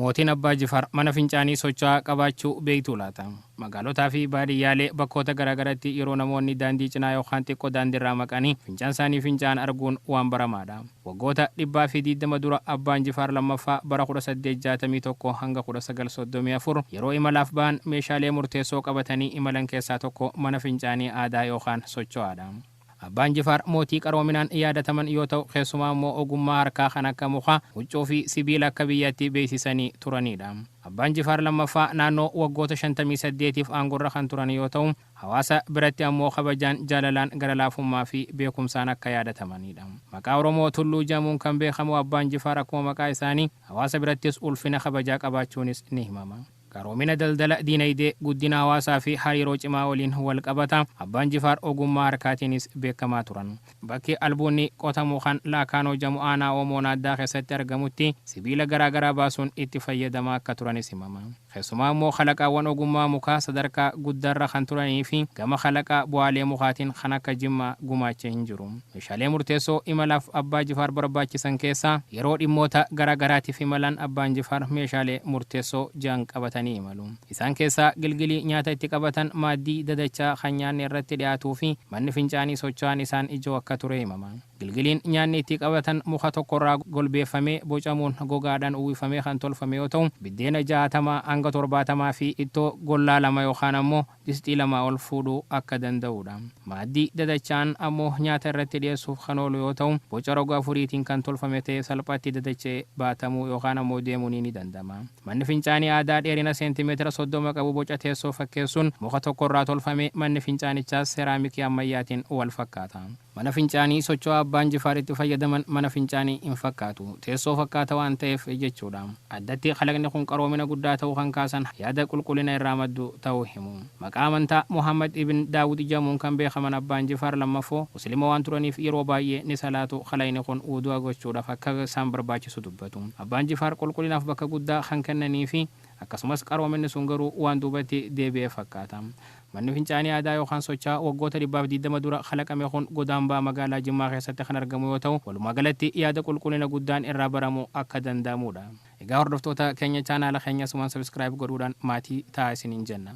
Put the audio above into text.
Mootiin Abbaa Jifaar mana fincaanii socho'aa qabaachuu beektuu laata? Magaalotaa fi baadiyyaalee bakkoota garaagaraatti yeroo namoonni daandii cinaa yookaan xiqqoo daandiirraa maqanii fincaan isaanii fincaan arguun waan baramaadha. Waggoota 120 dura Abbaan Jifaar lammaffaa bara 1861 hanga 1934 yeroo imalaaf ba'an meeshaalee murteessoo qabatanii imalan keessaa tokko mana fincaanii aadaa yookaan socho'aadha. Abbaan Jifaar mootii qaroominaan yaadataman yoo ta'u, keessumaa immoo ogummaa harkaa kan akka mukaa, huccuu fi sibiila akka biyyaatti beeksisanii turanidha. Abbaan Jifaar lammaffaa naannoo waggoota 58f aangorra kan turan yoo ta'u, hawaasa biratti ammoo kabajaan, jaalalaan, gara laafummaa fi beekumsaan akka yaadatamanidha. Maqaa Oromoo Tulluu jedhamuun kan beekamu Abbaan Jifaar akkuma maqaa isaanii hawaasa birattis ulfina kabajaa qabaachuunis ni himama. Qaroomina daldala, diinagdee, guddina hawaasaa fi hariiroo cimaa waliin wal qabata. Abbaan Jifaar ogummaa harkaatiinis beekamaa turan. Bakki albuunni qotamu kan Laakaanoo jedhamu aanaa Oomoo Naaddaa keessatti argamutti sibiila garaagaraa baasuun itti fayyadamaa akka turanis himama. Keessumaa immoo kalaqaawwan ogummaa mukaa sadarkaa guddaarra kan turanii fi gama kalaqaa bu'aalee mukaatiin kan akka Jimmaa gumaacha hin jiru. Meeshaalee murteessoo imalaaf Abbaa Jifaar barbaachisan keessaa yeroo dhimmoota garaagaraatiif imalan Abbaan Jifaar meeshaalee murteessoo ji'an qabatanii imalu. Isaan keessaa gilgilii nyaata itti qabatan, maaddii dadachaa kan nyaanni irratti dhiyaatuu fi manni fincaanii socho'aan isaan ijoo akka ture himama. Gilgiliin nyaanni itti qabatan muka tokkorraa golbeeffamee bocamuun gogaadhaan uwwifamee kan tolfame yoo ta'u, biddeena 60 hanga 70 fi ittoo gollaa 2 yookaan ammoo distii 2 ol fuudhuu akka danda'udha. Maaddii dadachaan ammoo nyaata irratti dhiyeessuuf kan oolu yoo ta'u, boca roga afuriitiin kan tolfame ta'ee salphaatti dadacha'ee baatamuu yookaan ammoo deemuun ni danda'ama. Manni fincaanii aadaa dheerina seentimeetira 30 qabu boca teessoo fakkeessuun muka tokkorraa tolfame, manni fincaanichaas seeraamikii ammayyaatiin wal fakkaata. Mana fincaanii socho'aa Abbaan Jifaar itti fayyadaman mana fincaanii hin fakkaatu. Teessoo fakkaata waan ta'eef jechuudha. Addatti kalaqni kun qaroomina guddaa ta'uu kan kaasan yaada qulqullina irraa maddu ta'uu himu. Maqaa amantaa Muhammad ibn Daawud jedhamuun kan beekaman Abbaan Jifaar lammaffoo Muslima waan turaniif yeroo baay'ee ni salaatu, kalaqni kun wudu'a gochuudhaaf akka isaan barbaachisu dubbatu. Abbaan Jifaar qulqullinaaf bakka guddaa kan kennanii fi akkasumas qaroominni sun garuu waan duubatti deebi'ee fakkaata. Manni fincaanii aadaa yookaan socho'aa waggoota 120 dura kalaqame kun godaambaa magaalaa Jimmaa keessatti kan argamu yoo ta'u, walumaa galatti yaada qulqullina guddaan irraa baramu akka danda'amudha. Egaa hordoftoota keenya, chaanaala keenya asumaan subscribe godhuudhaan maatii ta'aa isiniin jenna.